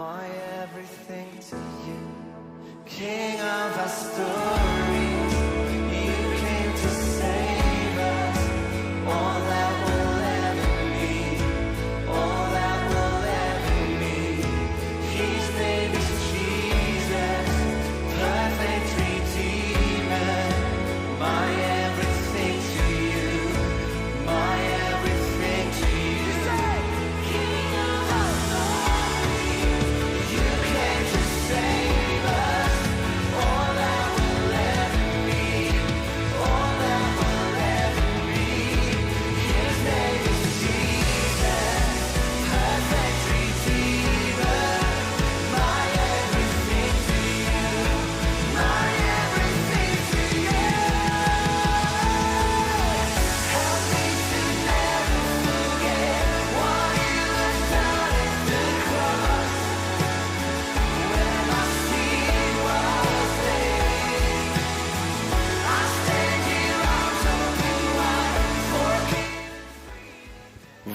my everything to you, King of our stories. You came to save us, all that we'll ever need, all that we'll ever need. His name is Jesus, perfect Redeemer, my everything to you, my everything to you. King of our stories, you came to save us, all that we'll ever need, all that we'll ever need. His name is Jesus, perfect Redeemer, my everything to you, my everything to you. Help me to never forget what you have done at the cross. When my sin was laid, I stand here arms open wide, forgive.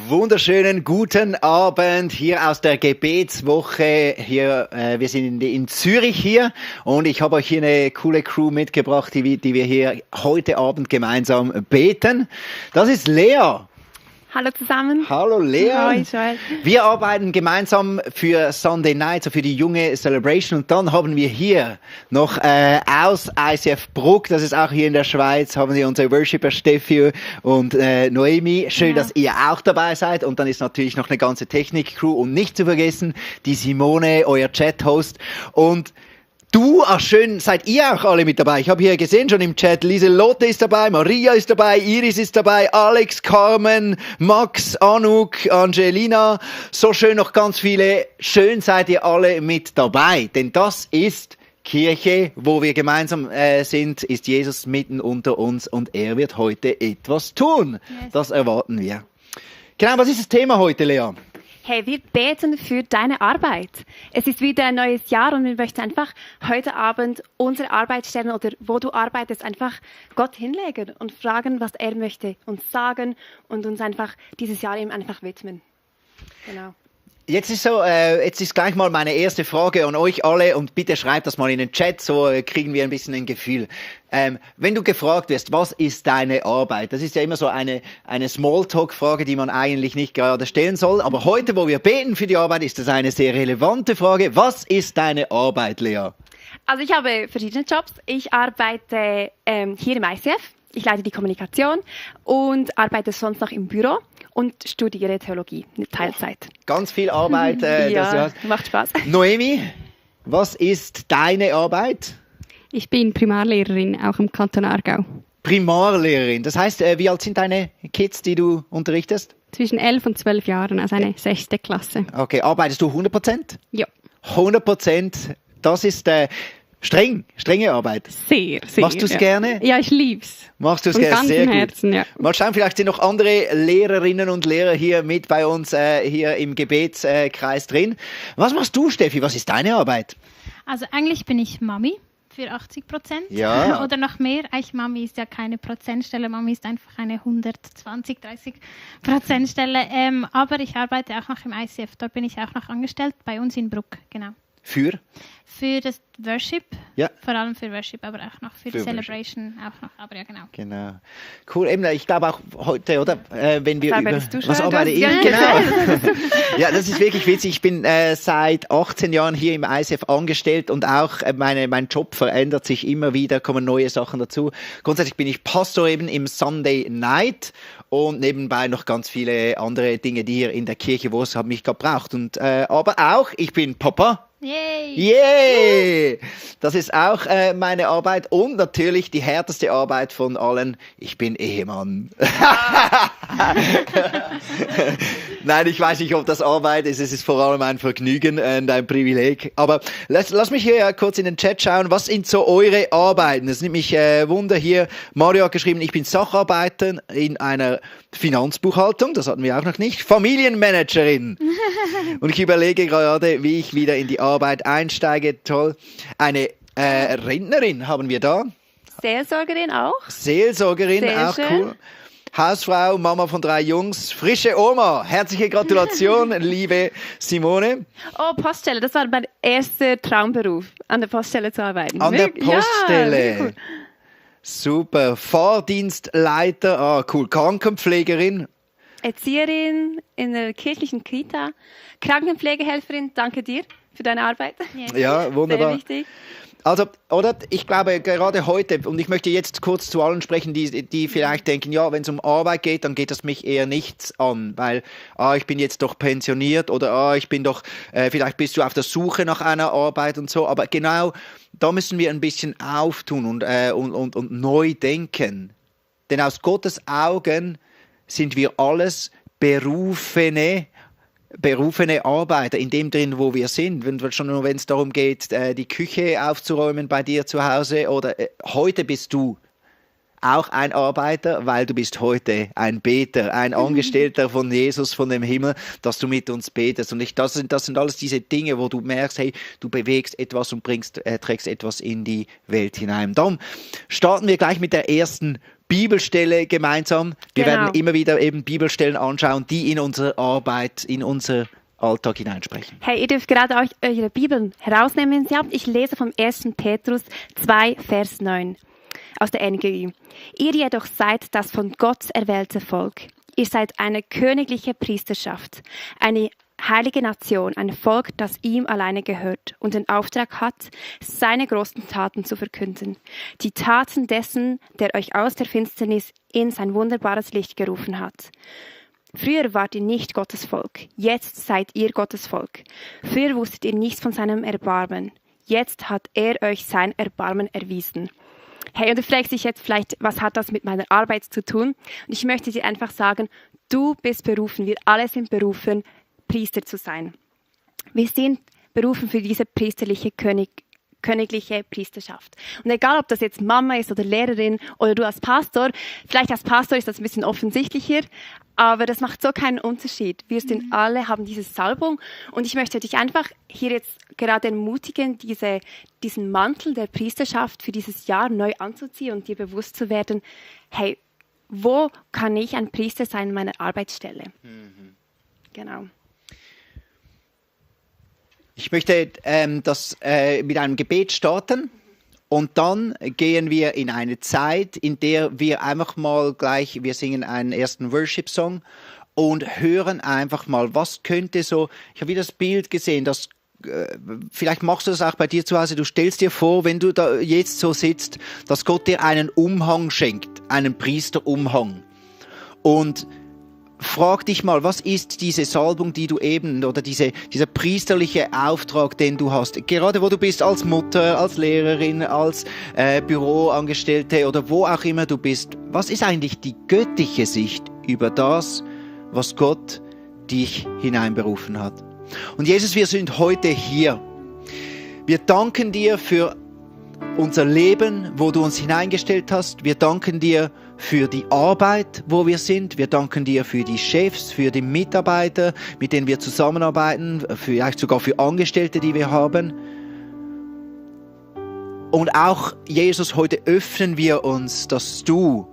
Wunderschönen guten Abend hier aus der Gebetswoche. Hier, wir sind in Zürich hier und ich habe euch hier eine coole Crew mitgebracht, die wir hier heute Abend gemeinsam beten. Das ist Lea. Hallo zusammen. Hallo Lea. Hi, Joel. Wir arbeiten gemeinsam für Sunday Night, so für die junge Celebration. Und dann haben wir hier noch aus ICF Bruck, das ist auch hier in der Schweiz, haben wir unsere Worshipper Steffi und Noemi. Schön, Ja. dass ihr auch dabei seid. Und dann ist natürlich noch eine ganze Technik-Crew. Und nicht zu vergessen, die Simone, euer Chat-Host. Und du, schön, seid ihr auch alle mit dabei. Ich habe hier gesehen schon im Chat, Lieselotte ist dabei, Maria ist dabei, Iris ist dabei, Alex, Carmen, Max, Anuk, Angelina. So schön, noch ganz viele. Schön seid ihr alle mit dabei, denn das ist Kirche, wo wir gemeinsam sind, ist Jesus mitten unter uns und er wird heute etwas tun. Yes. Das erwarten wir. Genau, was ist das Thema heute, Lea? Hey, wir beten für deine Arbeit. Es ist wieder ein neues Jahr und wir möchten einfach heute Abend unsere Arbeitsstellen oder wo du arbeitest einfach Gott hinlegen und fragen, was er möchte uns sagen und uns einfach dieses Jahr ihm einfach widmen. Genau. Jetzt ist gleich mal meine erste Frage an euch alle und bitte schreibt das mal in den Chat, so kriegen wir ein bisschen ein Gefühl. Wenn du gefragt wirst, was ist deine Arbeit? Das ist ja immer so eine Smalltalk-Frage, die man eigentlich nicht gerade stellen soll. Aber heute, wo wir beten für die Arbeit, ist das eine sehr relevante Frage. Was ist deine Arbeit, Lea? Also ich habe verschiedene Jobs. Ich arbeite hier im ICF. Ich leite die Kommunikation und arbeite sonst noch im Büro und studiere Theologie in Teilzeit. Ganz viel Arbeit. Das du Ja, hast. macht Spaß. Noemi, was ist deine Arbeit? Ich bin Primarlehrerin, auch im Kanton Aargau. Primarlehrerin. Das heißt, wie alt sind deine Kids, die du unterrichtest? Zwischen 11 und 12 Jahren, also eine 6. Klasse. Okay, arbeitest du 100%? Ja, 100%. Das ist strenge Arbeit. sehr. Machst du's ja. gerne? Ja, ich lieb's. Machst du es Von gerne? ganzem Sehr gut. Herzen, ja. Mal schauen, vielleicht sind noch andere Lehrerinnen und Lehrer hier mit bei uns hier im Gebetskreis drin. Was machst du, Steffi? Was ist deine Arbeit? Also eigentlich bin ich Mami für 80%. Ja. Oder noch mehr. Eigentlich Mami ist ja keine Prozentstelle. Mami ist einfach eine 30% Stelle. Aber ich arbeite auch noch im ICF. Dort bin ich auch noch angestellt, bei uns in Bruck. Genau. Für das Worship, Ja. vor allem für Worship, aber auch noch für die Für Celebration auch noch. Aber ja, genau. Genau. Cool. Eben, ich glaube auch heute, oder? Wenn wir arbeitest du schon? was arbeite ich? Ja, Genau. Ja, das ist wirklich witzig. Ich bin seit 18 Jahren hier im ICF angestellt und auch mein Job verändert sich immer wieder, kommen neue Sachen dazu. Grundsätzlich bin ich Pastor eben im Sunday Night und nebenbei noch ganz viele andere Dinge, die hier in der Kirche, wo es mich gebraucht. Und aber auch, ich bin Papa. Yay! Yay! Das ist auch meine Arbeit und natürlich die härteste Arbeit von allen. Ich bin Ehemann. Nein, ich weiß nicht, ob das Arbeit ist. Es ist vor allem ein Vergnügen und ein Privileg. Aber lass mich hier kurz in den Chat schauen. Was sind so eure Arbeiten? Das nimmt mich Wunder hier. Mario hat geschrieben, ich bin Sacharbeiter in einer Finanzbuchhaltung. Das hatten wir auch noch nicht. Familienmanagerin. Und ich überlege gerade, wie ich wieder in die Arbeit einsteige. Toll. Eine Rentnerin haben wir da. Seelsorgerin auch. Seelsorgerin, Sehr auch schön. cool. Hausfrau, Mama von 3 Jungs, frische Oma. Herzliche Gratulation, liebe Simone. Oh, Poststelle, das war mein erster Traumberuf, an der Poststelle zu arbeiten. An der Poststelle. Ja, cool. Super. Fahrdienstleiter, cool. Krankenpflegerin. Erzieherin in der kirchlichen Kita, Krankenpflegehelferin, danke dir für deine Arbeit. Ja, wunderbar. Sehr wichtig. Also, oder? Ich glaube, gerade heute, und ich möchte jetzt kurz zu allen sprechen, die vielleicht denken, ja, wenn es um Arbeit geht, dann geht das mich eher nichts an, weil, ich bin jetzt doch pensioniert oder, ich bin doch, vielleicht bist du auf der Suche nach einer Arbeit und so, aber genau, da müssen wir ein bisschen auftun und neu denken. Denn aus Gottes Augen sind wir alles berufene Arbeiter in dem drin, wo wir sind. Wenn es darum geht, die Küche aufzuräumen bei dir zu Hause oder heute bist du auch ein Arbeiter, weil du bist heute ein Beter, ein Angestellter von Jesus, von dem Himmel, dass du mit uns betest. Und das sind alles diese Dinge, wo du merkst, hey, du bewegst etwas und trägst etwas in die Welt hinein. Dann starten wir gleich mit der ersten Bibelstelle gemeinsam. Wir werden immer wieder eben Bibelstellen anschauen, die in unsere Arbeit, in unser Alltag hineinsprechen. Hey, ihr dürft gerade euch eure Bibeln herausnehmen, wenn sie habt. Ich lese vom 1. Petrus 2, Vers 9 aus der NGÜ. Ihr jedoch seid das von Gott erwählte Volk. Ihr seid eine königliche Priesterschaft, eine heilige Nation, ein Volk, das ihm alleine gehört und den Auftrag hat, seine großen Taten zu verkünden. Die Taten dessen, der euch aus der Finsternis in sein wunderbares Licht gerufen hat. Früher wart ihr nicht Gottes Volk, jetzt seid ihr Gottes Volk. Früher wusstet ihr nichts von seinem Erbarmen, jetzt hat er euch sein Erbarmen erwiesen. Hey, und du fragst dich jetzt vielleicht, was hat das mit meiner Arbeit zu tun? Und ich möchte dir einfach sagen, du bist berufen, wir alle sind berufen, Priester zu sein. Wir sind berufen für diese priesterliche königliche Priesterschaft. Und egal, ob das jetzt Mama ist oder Lehrerin oder du als Pastor, vielleicht als Pastor ist das ein bisschen offensichtlicher, aber das macht so keinen Unterschied. Wir sind alle, haben diese Salbung und ich möchte dich einfach hier jetzt gerade ermutigen, diesen Mantel der Priesterschaft für dieses Jahr neu anzuziehen und dir bewusst zu werden, hey, wo kann ich ein Priester sein in meiner Arbeitsstelle? Genau. Ich möchte das mit einem Gebet starten und dann gehen wir in eine Zeit, in der wir einfach mal gleich, wir singen einen ersten Worship-Song und hören einfach mal, was könnte so, ich habe wieder das Bild gesehen, dass vielleicht machst du das auch bei dir zu Hause, du stellst dir vor, wenn du da jetzt so sitzt, dass Gott dir einen Umhang schenkt, einen Priesterumhang und frag dich mal, was ist diese Salbung, die du eben, oder dieser priesterliche Auftrag, den du hast, gerade wo du bist als Mutter, als Lehrerin, als Büroangestellte oder wo auch immer du bist. Was ist eigentlich die göttliche Sicht über das, was Gott dich hineinberufen hat? Und Jesus, wir sind heute hier. Wir danken dir für unser Leben, wo du uns hineingestellt hast. Wir danken dir für die Arbeit, wo wir sind. Wir danken dir für die Chefs, für die Mitarbeiter, mit denen wir zusammenarbeiten, vielleicht sogar für Angestellte, die wir haben. Und auch, Jesus, heute öffnen wir uns, dass du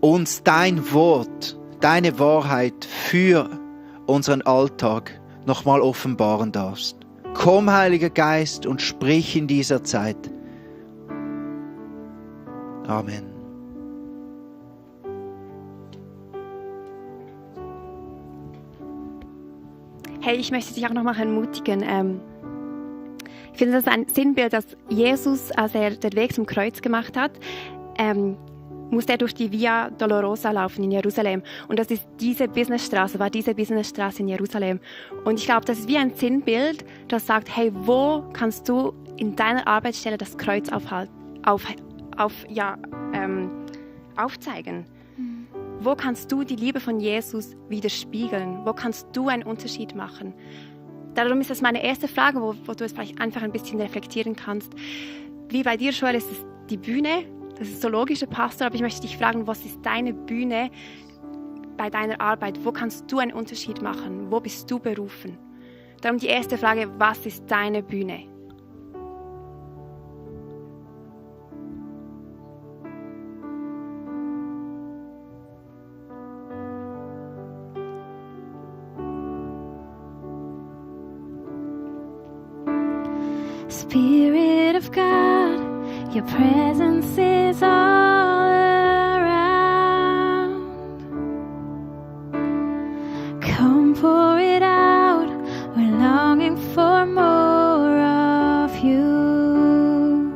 uns dein Wort, deine Wahrheit für unseren Alltag nochmal offenbaren darfst. Komm, Heiliger Geist, und sprich in dieser Zeit. Amen. Hey, ich möchte dich auch noch mal ermutigen. Ich finde das ein Sinnbild, dass Jesus, als er den Weg zum Kreuz gemacht hat, musste er durch die Via Dolorosa laufen in Jerusalem. Und das ist diese Businessstraße in Jerusalem. Und ich glaube, das ist wie ein Sinnbild, das sagt, hey, wo kannst du in deiner Arbeitsstelle das Kreuz aufzeigen? Wo kannst du die Liebe von Jesus widerspiegeln? Wo kannst du einen Unterschied machen? Darum ist das meine erste Frage, wo du es vielleicht einfach ein bisschen reflektieren kannst. Wie bei dir, Joel, ist es die Bühne. Das ist so logischer Pastor, aber ich möchte dich fragen, was ist deine Bühne bei deiner Arbeit? Wo kannst du einen Unterschied machen? Wo bist du berufen? Darum die erste Frage, was ist deine Bühne? Spirit of God, your presence is all around. Come pour it out, we're longing for more of you.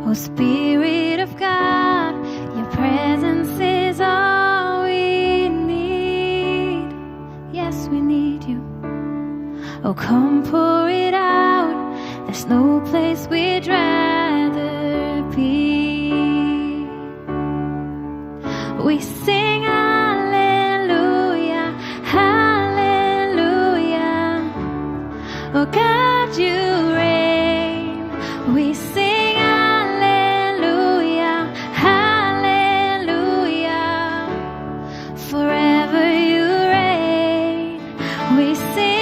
Oh Spirit of God, your presence is all we need. Yes, we need you. Oh, come pour it out. There's no place we'd rather be. We sing hallelujah, hallelujah. Oh God, you reign. We sing hallelujah, hallelujah. Forever you reign. We sing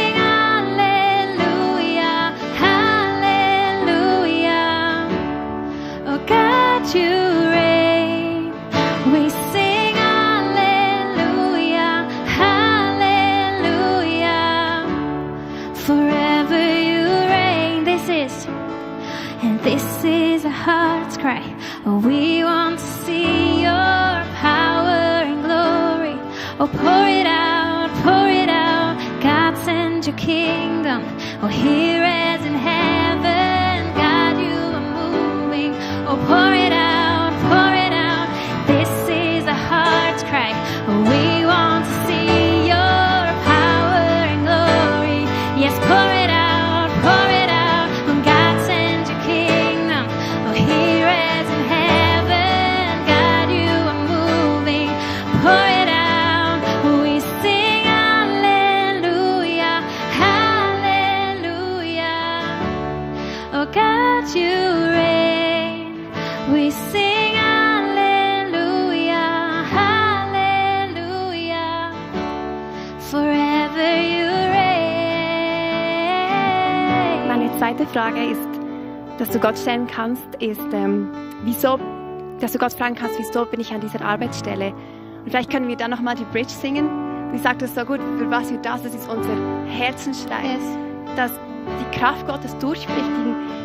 you reign. We sing hallelujah, hallelujah. Forever you reign. This is a heart's cry. We want to see your power and glory. Oh, pour it out, pour it out. God, send your kingdom. Oh, here as in heaven, God, you are moving. Oh, pour it out, pour it out. This is a heart's cry. We want to see your power and glory. Yes, pour it out, pour it out. Oh, God, send your kingdom. Oh, here as in heaven, God, you are moving. Pour it out. We sing hallelujah, hallelujah. Oh, God, you reign. We sing hallelujah, hallelujah. Forever you reign. Meine zweite Frage ist, dass du Gott stellen kannst, ist, dass du Gott fragen kannst, wieso bin ich an dieser Arbeitsstelle? Und vielleicht können wir dann nochmal die Bridge singen. Und ich sage das so gut, für was wir das ist unser Herzensschrei. Yes. Dass die Kraft Gottes durchbricht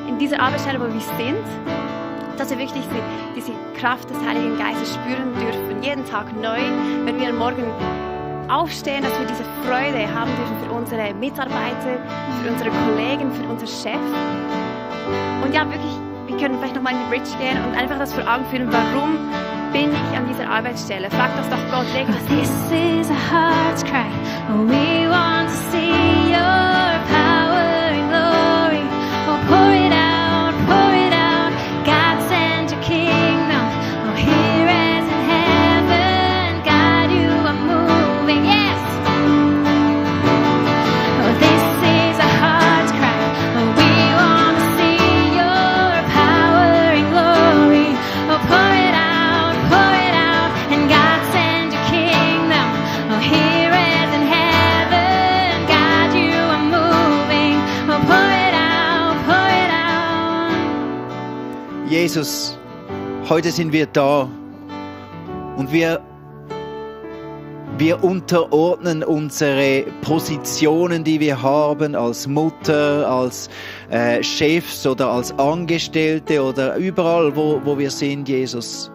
in dieser Arbeitsstelle, wo wir sind. Dass wir wirklich diese Kraft des Heiligen Geistes spüren dürfen, jeden Tag neu, wenn wir am Morgen aufstehen, dass wir diese Freude haben dürfen für unsere Mitarbeiter, für unsere Kollegen, für unseren Chef. Und ja, wirklich, wir können vielleicht nochmal in die Bridge gehen und einfach das vor Augen führen, warum bin ich an dieser Arbeitsstelle? Frag das doch Gott, leg das This is a heart's cry. We want to see your power and glory. Oh, pour it out, pour it out. God, send your kingdom. Oh, here as in heaven, God, you are moving. Yes. Oh, this is a heart's cry. Oh, we want to see your power and glory. Oh, pour it out, pour it out. And God, send your kingdom. Oh, here as in heaven, God, you are moving. Oh, pour it out, pour it out. Jesus, heute sind wir da und wir unterordnen unsere Positionen, die wir haben als Mutter, als Chefs oder als Angestellte oder überall, wo wir sind, Jesus.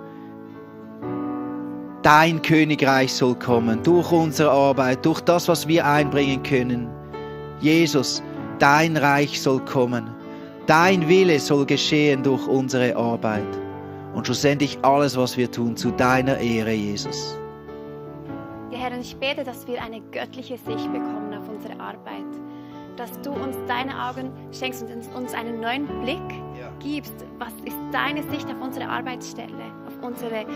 Dein Königreich soll kommen, durch unsere Arbeit, durch das, was wir einbringen können. Jesus, dein Reich soll kommen. Dein Wille soll geschehen durch unsere Arbeit. Und schlussendlich alles, was wir tun, zu deiner Ehre, Jesus. Ja, Herr, und ich bete, dass wir eine göttliche Sicht bekommen auf unsere Arbeit. Dass du uns deine Augen schenkst und uns einen neuen Blick gibst. Was ist deine Sicht auf unsere Arbeitsstelle, auf unsere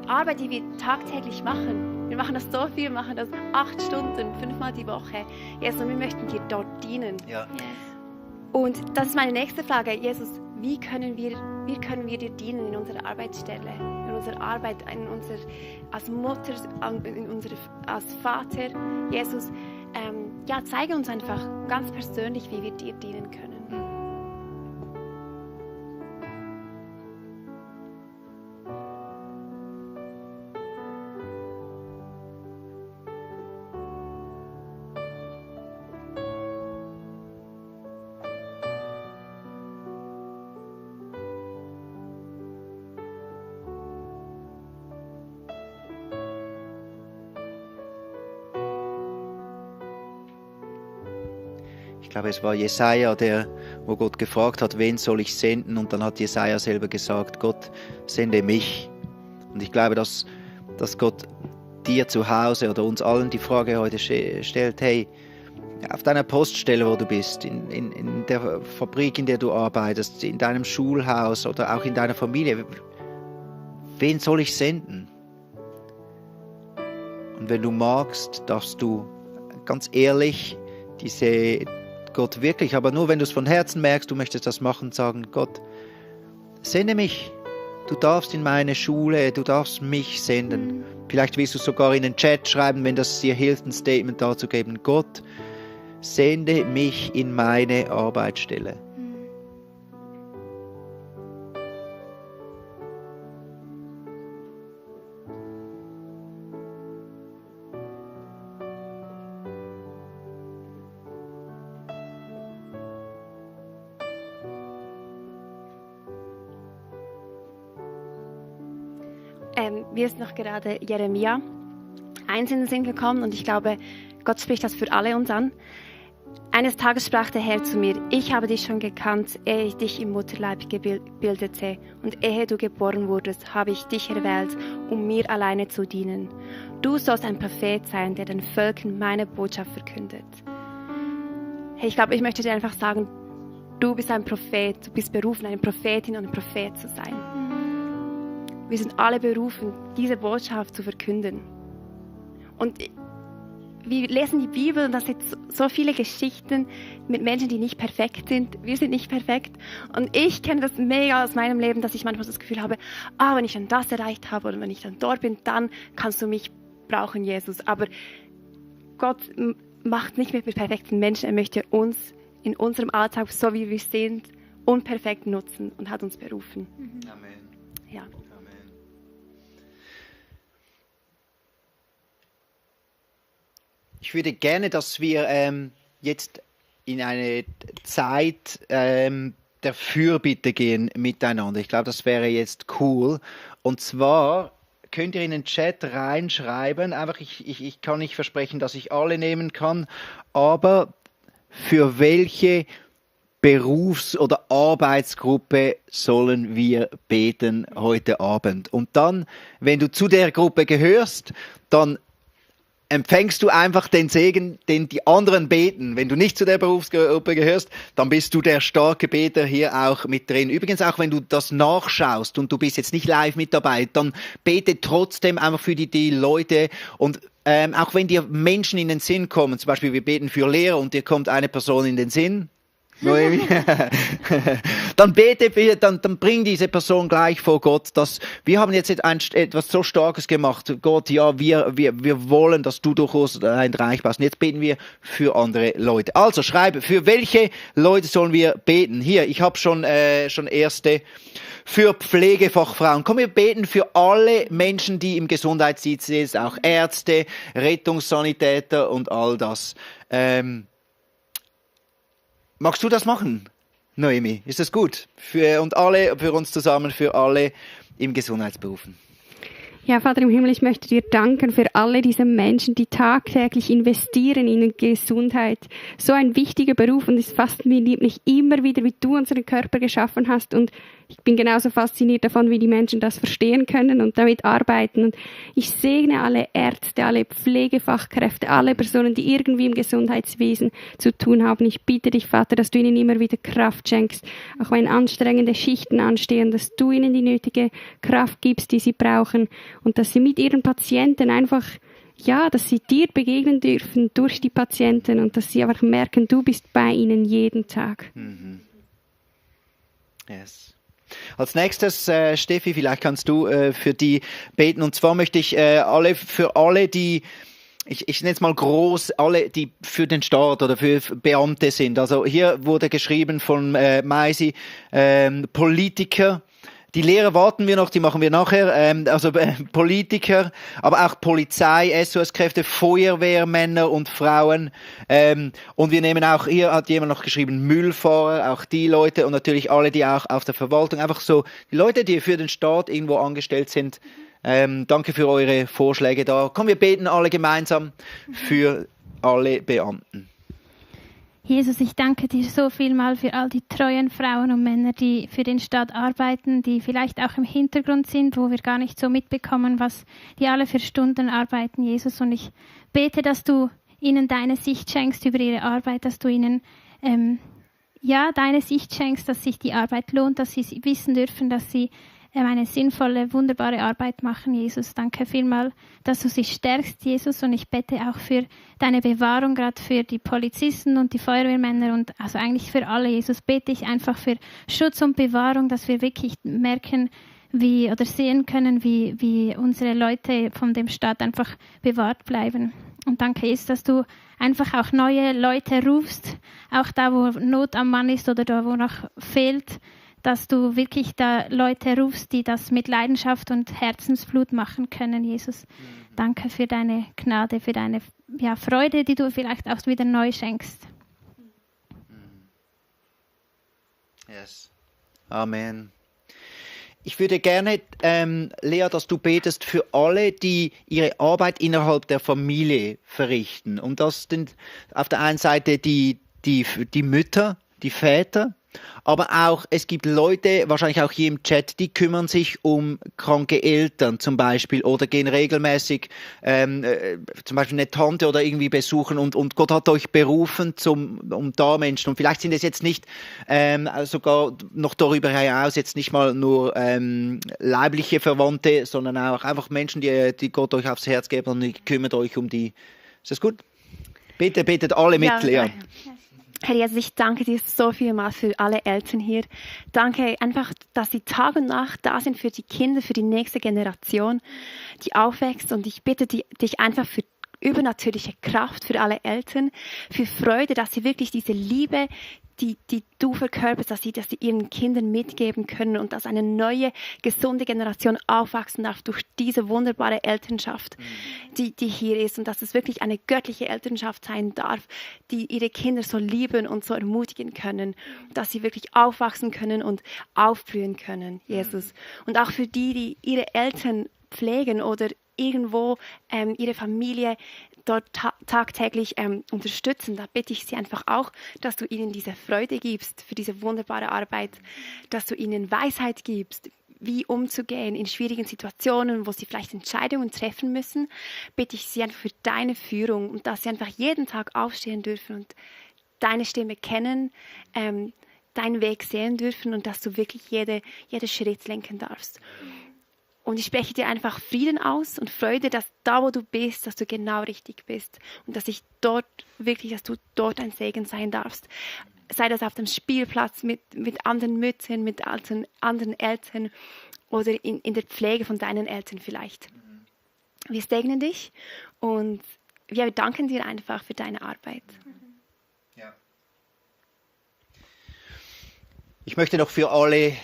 Arbeit, die wir tagtäglich machen? Wir machen das so viel, wir machen das 8 Stunden, 5-mal die Woche. Jesus, und wir möchten dir dort dienen. Ja. Und das ist meine nächste Frage. Jesus, wie können wir dir dienen in unserer Arbeitsstelle, in unserer Arbeit, als Mutter, als Vater? Jesus, zeige uns einfach ganz persönlich, wie wir dir dienen können. Ich glaube, es war Jesaja, wo Gott gefragt hat, wen soll ich senden? Und dann hat Jesaja selber gesagt, Gott, sende mich. Und ich glaube, dass Gott dir zu Hause oder uns allen die Frage heute stellt, hey, auf deiner Poststelle, wo du bist, in der Fabrik, in der du arbeitest, in deinem Schulhaus oder auch in deiner Familie, wen soll ich senden? Und wenn du magst, darfst du ganz ehrlich Gott wirklich, aber nur wenn du es von Herzen merkst, du möchtest das machen, sagen, Gott, sende mich. Du darfst in meine Schule, du darfst mich senden. Vielleicht willst du sogar in den Chat schreiben, wenn das dir hilft, ein Statement dazu geben. Gott, sende mich in meine Arbeitsstelle. Mir ist noch gerade Jeremia 1 in den Sinn gekommen und ich glaube, Gott spricht das für alle uns an. Eines Tages sprach der Herr zu mir, ich habe dich schon gekannt, ehe ich dich im Mutterleib bildete und ehe du geboren wurdest, habe ich dich erwählt, um mir alleine zu dienen. Du sollst ein Prophet sein, der den Völkern meine Botschaft verkündet. Hey, ich glaube, ich möchte dir einfach sagen, du bist ein Prophet, du bist berufen, eine Prophetin und ein Prophet zu sein. Wir sind alle berufen, diese Botschaft zu verkünden. Und wir lesen die Bibel und da sind so viele Geschichten mit Menschen, die nicht perfekt sind. Wir sind nicht perfekt. Und ich kenne das mega aus meinem Leben, dass ich manchmal das Gefühl habe, wenn ich dann das erreicht habe oder wenn ich dann dort bin, dann kannst du mich brauchen, Jesus. Aber Gott macht nicht mit perfekten Menschen. Er möchte uns in unserem Alltag, so wie wir sind, unperfekt nutzen und hat uns berufen. Amen. Ja. Ich würde gerne, dass wir jetzt in eine Zeit der Fürbitte gehen miteinander. Ich glaube, das wäre jetzt cool. Und zwar könnt ihr in den Chat reinschreiben. Einfach, ich kann nicht versprechen, dass ich alle nehmen kann, aber für welche Berufs- oder Arbeitsgruppe sollen wir beten heute Abend? Und dann, wenn du zu der Gruppe gehörst, dann empfängst du einfach den Segen, den die anderen beten. Wenn du nicht zu der Berufsgruppe gehörst, dann bist du der starke Beter hier auch mit drin. Übrigens auch, wenn du das nachschaust und du bist jetzt nicht live mit dabei, dann bete trotzdem einfach für die Leute und auch wenn dir Menschen in den Sinn kommen, zum Beispiel wir beten für Lehrer und dir kommt eine Person in den Sinn, Noemi, dann dann bring diese Person gleich vor Gott, dass wir haben jetzt etwas so Starkes gemacht. Gott, ja, wir wollen, dass du durch uns ein Reich baust. Und jetzt beten wir für andere Leute. Also schreibe, für welche Leute sollen wir beten? Hier, ich habe schon erste. Für Pflegefachfrauen. Komm, wir beten für alle Menschen, die im Gesundheitsdienst sind, auch Ärzte, Rettungssanitäter und all das. Magst du das machen, Noemi? Ist das gut? Für uns zusammen, für alle im Gesundheitsberufen. Ja, Vater im Himmel, ich möchte dir danken für alle diese Menschen, die tagtäglich investieren in die Gesundheit. So ein wichtiger Beruf und es fasziniert mich immer wieder, wie du unseren Körper geschaffen hast und ich bin genauso fasziniert davon, wie die Menschen das verstehen können und damit arbeiten. Und ich segne alle Ärzte, alle Pflegefachkräfte, alle Personen, die irgendwie im Gesundheitswesen zu tun haben. Ich bitte dich, Vater, dass du ihnen immer wieder Kraft schenkst, auch wenn anstrengende Schichten anstehen, dass du ihnen die nötige Kraft gibst, die sie brauchen und dass sie mit ihren Patienten einfach, ja, dass sie dir begegnen dürfen durch die Patienten und dass sie einfach merken, du bist bei ihnen jeden Tag. Mhm. Yes. Als nächstes, Steffi, vielleicht kannst du für die beten. Und zwar möchte ich für alle, die, ich nenne es mal groß, alle, die für den Staat oder für Beamte sind. Also hier wurde geschrieben von Maisi, Politiker. Die Lehrer warten wir noch, die machen wir nachher, Politiker, aber auch Polizei, SOS-Kräfte, Feuerwehrmänner und Frauen. Und wir nehmen auch, hier hat jemand noch geschrieben, Müllfahrer, auch die Leute und natürlich alle, die auch auf der Verwaltung, einfach so, die Leute, die für den Staat irgendwo angestellt sind. Danke für eure Vorschläge da. Komm, wir beten alle gemeinsam für alle Beamten. Jesus, ich danke dir so vielmal für all die treuen Frauen und Männer, die für den Staat arbeiten, die vielleicht auch im Hintergrund sind, wo wir gar nicht so mitbekommen, was die alle für Stunden arbeiten, Jesus. Und ich bete, dass du ihnen deine Sicht schenkst über ihre Arbeit, dass du ihnen deine Sicht schenkst, dass sich die Arbeit lohnt, dass sie wissen dürfen, dass sie eine sinnvolle, wunderbare Arbeit machen, Jesus. Danke vielmal, dass du sie stärkst, Jesus. Und ich bete auch für deine Bewahrung, gerade für die Polizisten und die Feuerwehrmänner und also eigentlich für alle, Jesus. Bete ich einfach für Schutz und Bewahrung, dass wir wirklich merken, oder sehen können, wie unsere Leute von dem Staat einfach bewahrt bleiben. Und danke, Jesus, dass du einfach auch neue Leute rufst, auch da, wo Not am Mann ist oder da, wo noch fehlt, dass du wirklich da Leute rufst, die das mit Leidenschaft und Herzensblut machen können, Jesus. Danke für deine Gnade, für deine Freude, die du vielleicht auch wieder neu schenkst. Yes. Amen. Ich würde gerne, Lea, dass du betest für alle, die ihre Arbeit innerhalb der Familie verrichten. Und das sind auf der einen Seite die Mütter, die Väter, aber auch, es gibt Leute, wahrscheinlich auch hier im Chat, die kümmern sich um kranke Eltern zum Beispiel oder gehen regelmäßig zum Beispiel eine Tante oder irgendwie besuchen und Gott hat euch berufen um da Menschen. Und vielleicht sind es jetzt nicht sogar noch darüber hinaus jetzt nicht mal nur leibliche Verwandte, sondern auch einfach Menschen, die Gott euch aufs Herz geben und ihr kümmert euch um die. Ist das gut? Betet alle mit, Lea. Ja. Herr Jesus, ich danke dir so vielmals für alle Eltern hier. Danke einfach, dass sie Tag und Nacht da sind für die Kinder, für die nächste Generation, die aufwächst. Und ich bitte dich einfach für übernatürliche Kraft für alle Eltern, für Freude, dass sie wirklich diese Liebe, die du verkörperst, dass sie ihren Kindern mitgeben können und dass eine neue, gesunde Generation aufwachsen darf durch diese wunderbare Elternschaft, die hier ist und dass es wirklich eine göttliche Elternschaft sein darf, die ihre Kinder so lieben und so ermutigen können, dass sie wirklich aufwachsen können und aufblühen können, Jesus. Und auch für die ihre Eltern pflegen oder irgendwo ihre Familie dort tagtäglich unterstützen. Da bitte ich sie einfach auch, dass du ihnen diese Freude gibst für diese wunderbare Arbeit, dass du ihnen Weisheit gibst, wie umzugehen in schwierigen Situationen, wo sie vielleicht Entscheidungen treffen müssen. Bitte ich sie einfach für deine Führung und dass sie einfach jeden Tag aufstehen dürfen und deine Stimme kennen, deinen Weg sehen dürfen und dass du wirklich jede Schritt lenken darfst. Und ich spreche dir einfach Frieden aus und Freude, dass da, wo du bist, dass du genau richtig bist. Und dass dass du dort ein Segen sein darfst. Sei das auf dem Spielplatz mit anderen Müttern, mit anderen Eltern oder in der Pflege von deinen Eltern vielleicht. Wir segnen dich und wir danken dir einfach für deine Arbeit. Ja. Ich möchte noch für alle,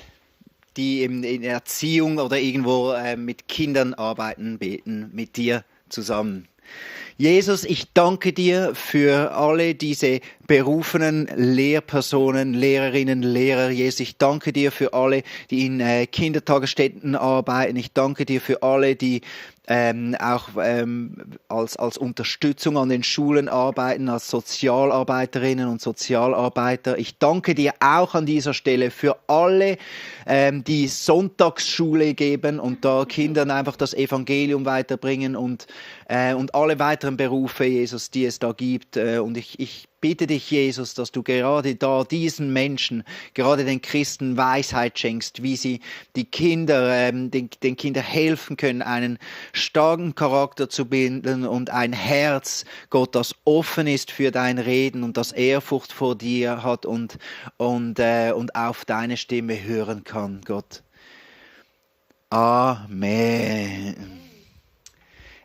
die in Erziehung oder irgendwo mit Kindern arbeiten, beten mit dir zusammen. Jesus, ich danke dir für alle diese berufenen Lehrpersonen, Lehrerinnen, Lehrer. Jesus, ich danke dir für alle, die in Kindertagesstätten arbeiten. Ich danke dir für alle, die auch als Unterstützung an den Schulen arbeiten, als Sozialarbeiterinnen und Sozialarbeiter. Ich danke dir auch an dieser Stelle für alle, die Sonntagsschule geben und da Kindern einfach das Evangelium weiterbringen und alle weiteren Berufe, Jesus, die es da gibt. Und ich bitte dich, Jesus, dass du gerade da diesen Menschen, gerade den Christen Weisheit schenkst, wie sie die Kinder, den Kindern helfen können, einen starken Charakter zu bilden und ein Herz, Gott, das offen ist für dein Reden und das Ehrfurcht vor dir hat und auf deine Stimme hören kann, Gott. Amen.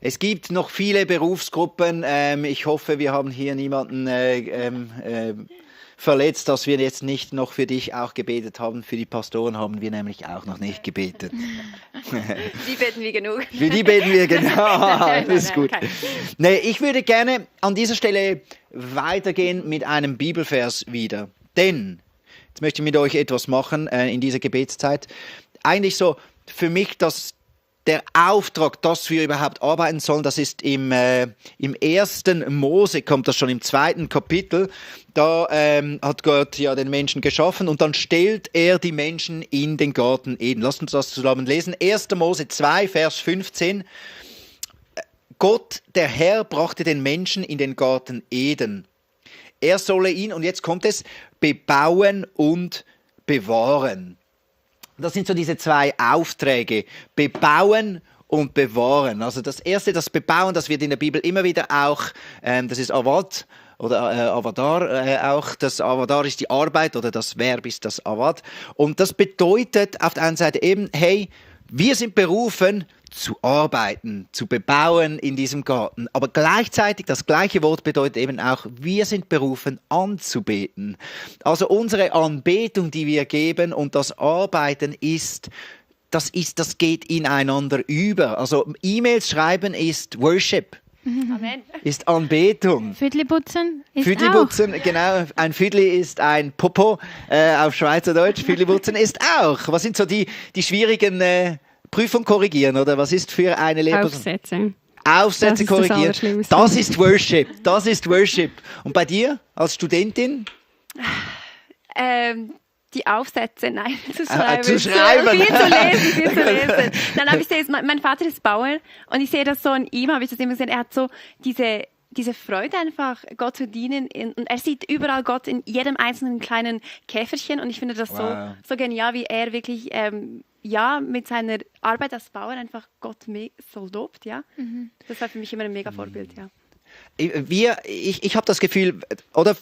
Es gibt noch viele Berufsgruppen. Ich hoffe, wir haben hier niemanden verletzt, dass wir jetzt nicht noch für dich auch gebetet haben. Für die Pastoren haben wir nämlich auch noch nicht gebetet. Die beten wir genug. Für die beten wir genau. Das ist gut. Nee, ich würde gerne an dieser Stelle weitergehen mit einem Bibelvers wieder. Denn, jetzt möchte ich mit euch etwas machen in dieser Gebetszeit. Eigentlich so für mich der Auftrag, dass wir überhaupt arbeiten sollen, das ist im 1. Mose, kommt das schon im 2. Kapitel. Da hat Gott ja den Menschen geschaffen und dann stellt er die Menschen in den Garten Eden. Lasst uns das zusammen lesen. 1. Mose 2, Vers 15. Gott, der Herr, brachte den Menschen in den Garten Eden. Er solle ihn, und jetzt kommt es, bebauen und bewahren. Das sind so diese 2 Aufträge, bebauen und bewahren. Also das erste, das Bebauen, das wird in der Bibel immer wieder auch, das ist Avad oder Avadar, auch das Avadar ist die Arbeit oder das Verb ist das Avad. Und das bedeutet auf der einen Seite eben, hey, wir sind berufen zu arbeiten, zu bebauen in diesem Garten. Aber gleichzeitig, das gleiche Wort bedeutet eben auch, wir sind berufen anzubeten. Also unsere Anbetung, die wir geben und das Arbeiten das geht ineinander über. Also E-Mails schreiben ist Worship. Amen. Ist Anbetung. Füdliputzen ist Füdliputzen, genau. Ein Füdli ist ein Popo auf Schweizerdeutsch. Füdliputzen ist auch. Was sind so die schwierigen Prüfung korrigieren, oder was ist für eine Lehrperson? Aufsätze korrigieren. Das ist Worship. Das ist Worship. Und bei dir als Studentin? Die Aufsätze, nein, zu schreiben. Zu schreiben. Viel zu lesen. Nein, aber ich sehe es, mein Vater ist Bauer und ich sehe das so an ihm, habe ich das immer gesehen, er hat so diese Freude einfach, Gott zu dienen. Und er sieht überall Gott in jedem einzelnen kleinen Käferchen. Und ich finde das so genial, wie er wirklich mit seiner Arbeit als Bauer einfach Gott so lobt. Ja? Das war für mich immer ein mega Vorbild. Ja. Ich habe das Gefühl, oder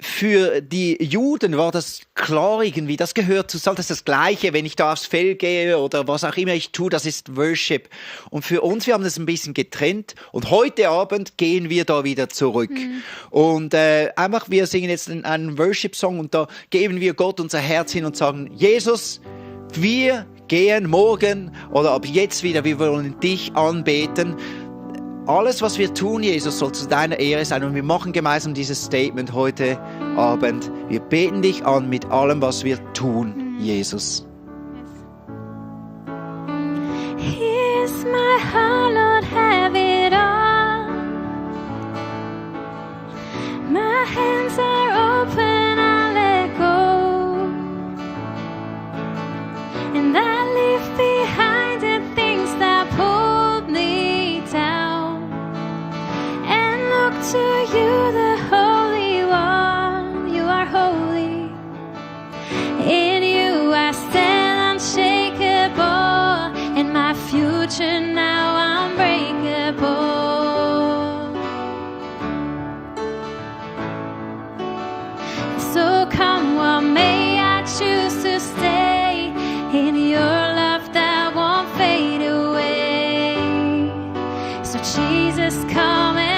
für die Juden war das klar irgendwie, das gehört zusammen, das ist das Gleiche, wenn ich da aufs Feld gehe oder was auch immer ich tue, das ist Worship. Und für uns, wir haben das ein bisschen getrennt und heute Abend gehen wir da wieder zurück. Und einfach, wir singen jetzt einen Worship-Song und da geben wir Gott unser Herz hin und sagen, Jesus, wir gehen morgen oder ab jetzt wieder, wir wollen dich anbeten. Alles, was wir tun, Jesus, soll zu deiner Ehre sein. Und wir machen gemeinsam dieses Statement heute Abend. Wir beten dich an mit allem, was wir tun, Jesus. Here's my heart, Lord, have it all. My hands are open, I let go. And I leave behind the things that pulled me down. To you, the Holy One, you are holy. In you I stand unshakable, and my future now unbreakable. So come what may, I choose to stay in your love that won't fade away. So Jesus, come and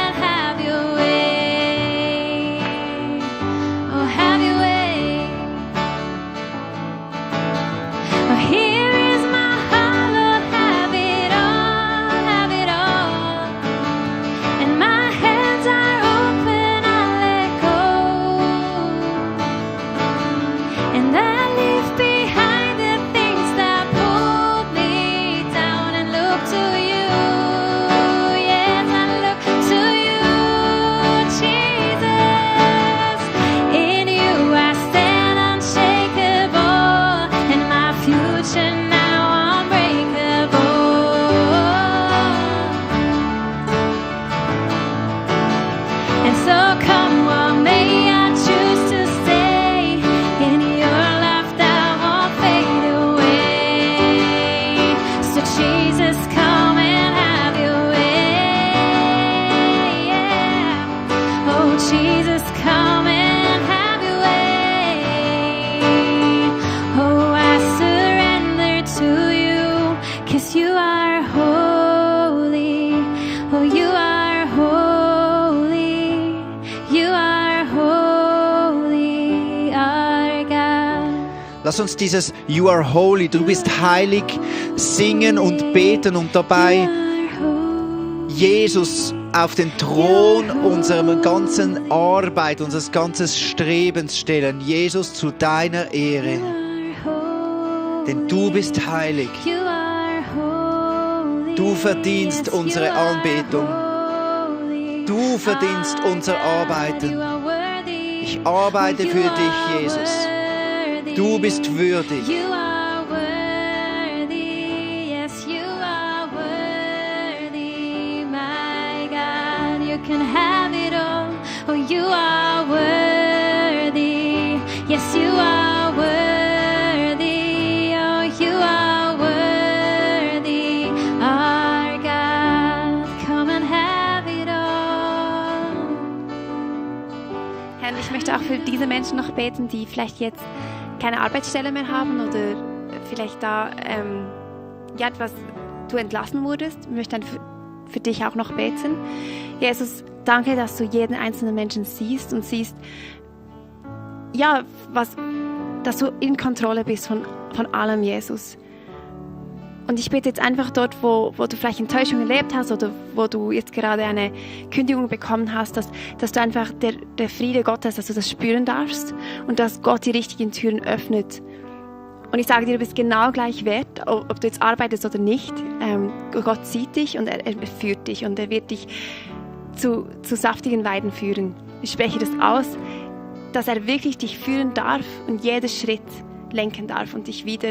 Lass uns dieses You are holy, du bist heilig, singen und beten und dabei Jesus auf den Thron unserer ganzen Arbeit, unseres ganzen Strebens stellen. Jesus, zu deiner Ehre. Denn du bist heilig. Du verdienst unsere Anbetung. Du verdienst unser Arbeiten. Ich arbeite für dich, Jesus. Du bist würdig. You are worthy, yes, you are worthy, my God. You can have it all. Oh, you are worthy, yes, you are worthy. Oh, you are worthy, our God. Come and have it all. Herr, ich möchte auch für diese Menschen noch beten, die vielleicht jetzt keine Arbeitsstelle mehr haben oder vielleicht da etwas du entlassen wurdest. Ich möchte dann für dich auch noch beten. Jesus, danke, dass du jeden einzelnen Menschen siehst und siehst, ja, dass du in Kontrolle bist von allem, Jesus. Und ich bete jetzt einfach dort, wo du vielleicht Enttäuschung erlebt hast oder wo du jetzt gerade eine Kündigung bekommen hast, dass du einfach der Friede Gottes, dass du das spüren darfst und dass Gott die richtigen Türen öffnet. Und ich sage dir, du bist genau gleich wert, ob du jetzt arbeitest oder nicht. Gott sieht dich und er führt dich und er wird dich zu saftigen Weiden führen. Ich spreche das aus, dass er wirklich dich führen darf und jeden Schritt lenken darf und dich wieder,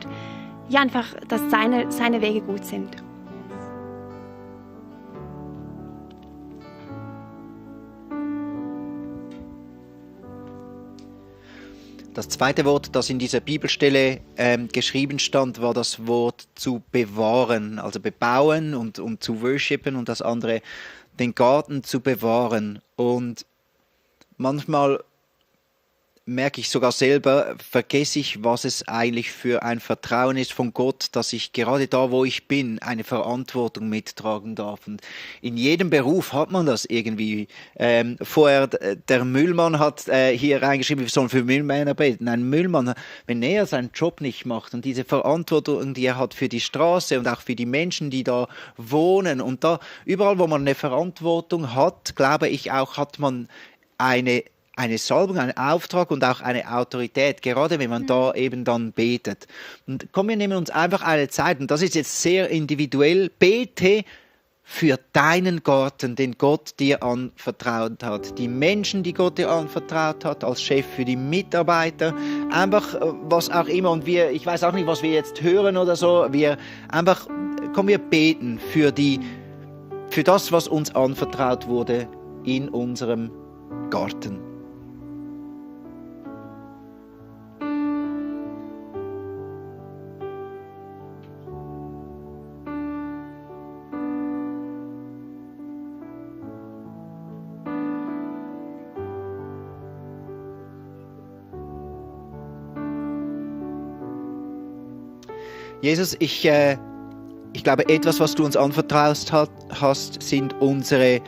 ja, einfach, dass seine Wege gut sind. Das zweite Wort, das in dieser Bibelstelle geschrieben stand, war das Wort zu bewahren, also bebauen und zu worshipen, und das andere, den Garten zu bewahren. Und manchmal merke ich sogar selber, vergesse ich, was es eigentlich für ein Vertrauen ist von Gott, dass ich gerade da, wo ich bin, eine Verantwortung mittragen darf. Und in jedem Beruf hat man das irgendwie. Vorher, der Müllmann hat hier reingeschrieben, wir sollen für Müllmänner beten. Ein Müllmann, wenn er seinen Job nicht macht und diese Verantwortung, die er hat für die Straße und auch für die Menschen, die da wohnen, und da überall, wo man eine Verantwortung hat, glaube ich auch, hat man eine Salbung, einen Auftrag und auch eine Autorität, gerade wenn man da eben dann betet. Und komm, wir nehmen uns einfach eine Zeit, und das ist jetzt sehr individuell, bete für deinen Garten, den Gott dir anvertraut hat. Die Menschen, die Gott dir anvertraut hat, als Chef, für die Mitarbeiter, einfach was auch immer. Und ich weiß auch nicht, was wir jetzt hören oder so, wir beten für das, was uns anvertraut wurde in unserem Garten. Jesus, ich glaube, etwas, was du uns anvertraut hast, sind unsere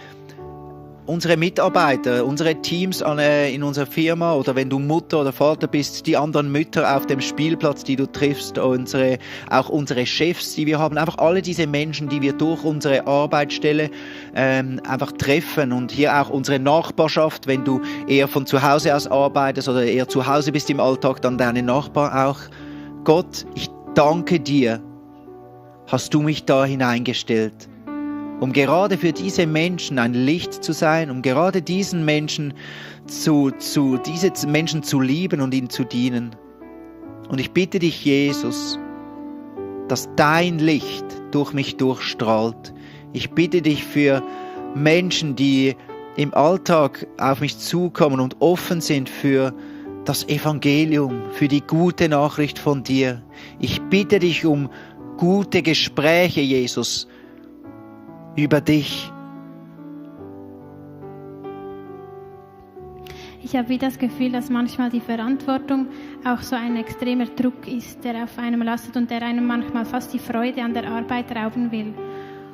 Mitarbeiter, unsere Teams in unserer Firma, oder wenn du Mutter oder Vater bist, die anderen Mütter auf dem Spielplatz, die du triffst, auch unsere Chefs, die wir haben, einfach alle diese Menschen, die wir durch unsere Arbeitsstelle einfach treffen, und hier auch unsere Nachbarschaft, wenn du eher von zu Hause aus arbeitest oder eher zu Hause bist im Alltag, dann deine Nachbarn auch. Gott, ich danke dir, hast du mich da hineingestellt, um gerade für diese Menschen ein Licht zu sein, um gerade diesen Menschen diese Menschen zu lieben und ihnen zu dienen. Und ich bitte dich, Jesus, dass dein Licht durch mich durchstrahlt. Ich bitte dich für Menschen, die im Alltag auf mich zukommen und offen sind für das Evangelium, für die gute Nachricht von dir. Ich bitte dich um gute Gespräche, Jesus, über dich. Ich habe wie das Gefühl, dass manchmal die Verantwortung auch so ein extremer Druck ist, der auf einem lastet und der einem manchmal fast die Freude an der Arbeit rauben will.